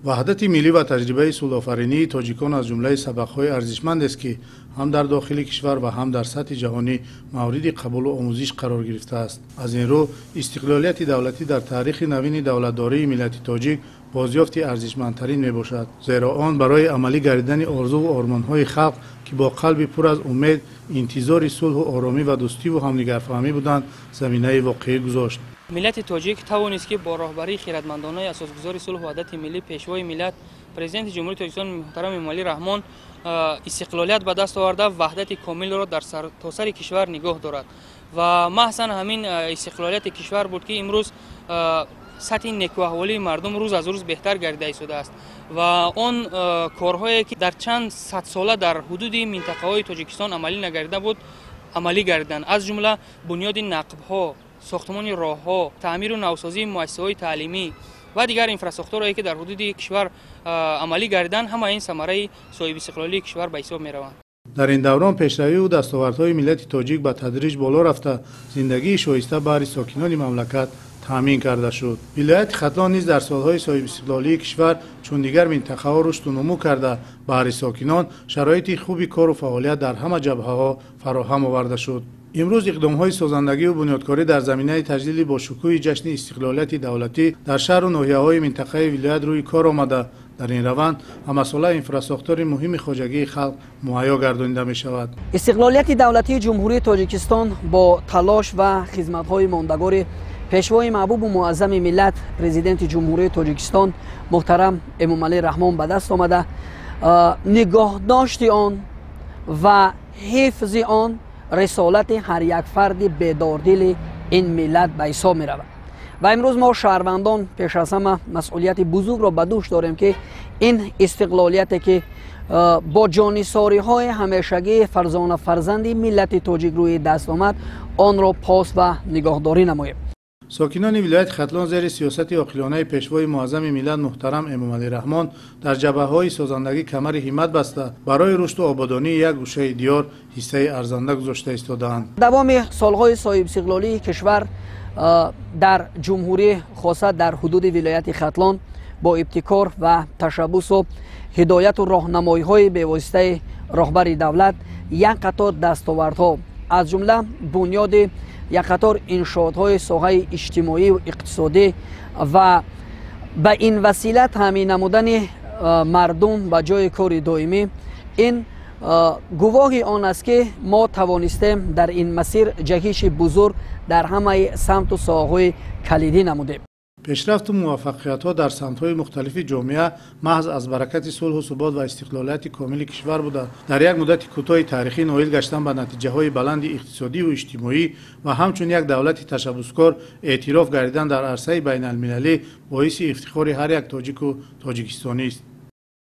Ваҳдати миллӣ ва таҷрибаи сулҳофаринии тоҷикон аз ҷумлаи сабақҳои арзишмандест, ки ҳам дар дохили кишвар ва ҳам дар сатҳи ҷаҳонӣ мавриди қабулу омӯзиш қарор гирифтааст. Аз ин рӯ истиқлолияти давлатӣ дар таърихи навини давлатдории миллати тоҷик бозёфти арзишмандтарин мебошад, зеро он барои амалӣ гардидани орзуву ормонҳои халқ, ки бо қалби пур аз умед интизори сулҳу оромӣ ва дӯстиву ҳамдигарфаҳмӣ буданд, заминаи воқеӣ гузошт. Миллати тоҷик тавонист, ки бо роҳбарии хиратмандонаи асосгузори сулҳу ваҳдати миллӣ, пешвои миллат, президенти Ҷумҳурии Тоҷикистон муҳтарам Эмомалӣ Раҳмон истиқлолият ба даст оварда, ваҳдати комилро дар сартосари кишвар нигоҳ дорад. Ва маҳзан ҳамин истиқлолияти кишвар буд, ки имрӯз сатҳи некуаҳволии мардум рӯз аз рӯз беҳтар гардида истодааст ва он корҳое, ки дар чанд садсола дар ҳудуди минтақаҳои Тоҷикистон амалӣ нагардида буд, амалӣ гардиданд. Аз ҷумла бунёди нақбҳо, сохтмони роҳҳо, таъмиру навсозии муассисаҳои таълимӣ ва дигар инфрасохторҳое, ки дар ҳудуди кишвар амалӣ гардиданд, ҳамаи ин самараи соҳибистиқлолии кишвар ба ҳисоб мераванд. Дар ин даврон пешравиву дастовардҳои миллати тоҷик ба тадриҷ боло рафта, зиндагии шоиста баҳри сокинони мамлакат таъмин карда шуд. Вилояти Хатлон низ дар солҳои соҳибистиқлолии кишвар чун дигар минтақаҳо рушду нумӯ карда, баҳри сокинон шароити хуби кору фаъолият дар ҳама ҷабҳаҳо фароҳам оварда шуд. Имрӯз иқдомҳои созандагиву бунёдкорӣ дар заминаи таҷлили бошукӯҳи ҷашни истиқлолияти давлатӣ дар шаҳру ноҳияҳои минтақаи вилоят рӯи кор омада, дар ин раванд ҳамасола инфрасохтори муҳими хоҷагии халқ муҳайё гардонида мешавад. Истиқлолияти давлатии Ҷумҳурии Тоҷикистон бо талош ва хизматҳои мондагори пешвои маҳбубу муаззами миллат, президенти Ҷумҳурии Тоҷикистон муҳтарам Эмомалӣ Раҳмон ба даст омада, нигоҳдошти он ва ҳифзи он рисолати ҳар як фарди бедордили ин миллат ба ҳисоб меравад. Ва имрӯз мо шаҳрвандон пеш аз ҳама масъулияти бузургро ба дӯш дорем, ки ин истиқлолияте, ки бо ҷонисориҳои ҳамешагии фарзона фарзанди миллати тоҷик рӯи даст омад, онро пос ва нигоҳдорӣ намоем. Сокинони вилояти Хатлон зери сиёсати оқилонаи пешвои муаззами миллат муҳтарам Эмомалӣ Раҳмон дар ҷабҳаҳои созандагӣ камари ҳиммат баста, барои рушду ободонии як гӯшаи диёр ҳиссаи арзанда гузошта истодаанд. Давоми солҳои соҳибистиқлолии кишвар дар ҷумҳурӣ, хоса дар ҳудуди вилояти Хатлон, бо ибтикор ва ташаббусу ҳидояту роҳнамоиҳои бевоситаи роҳбари давлат як қатор дастовардҳо, аз ҷумла бунёди як қатор иншоотҳои соҳаи иҷтимоию иқтисодӣ ва ба ин васила таъмин намудани мардум ба ҷои кори доимӣ, ин гувоҳи он аст, ки мо тавонистем дар ин масир ҷаҳиши бузург дар ҳамаи самту соҳаҳои калидӣ намудем. Пешрафту муваффақиятҳо дар самтҳои мухталифи ҷомеа маҳз аз баракати сулҳу субот ва истиқлолияти комили кишвар буда, дар як муддати кӯтоҳи таърихӣ ноил гаштан ба натиҷаҳои баланди иқтисодиву иҷтимоӣ ва ҳамчун як давлати ташаббускор эътироф гардидан дар арсаи байналмилалӣ боиси ифтихори ҳар як тоҷику тоҷикистонист.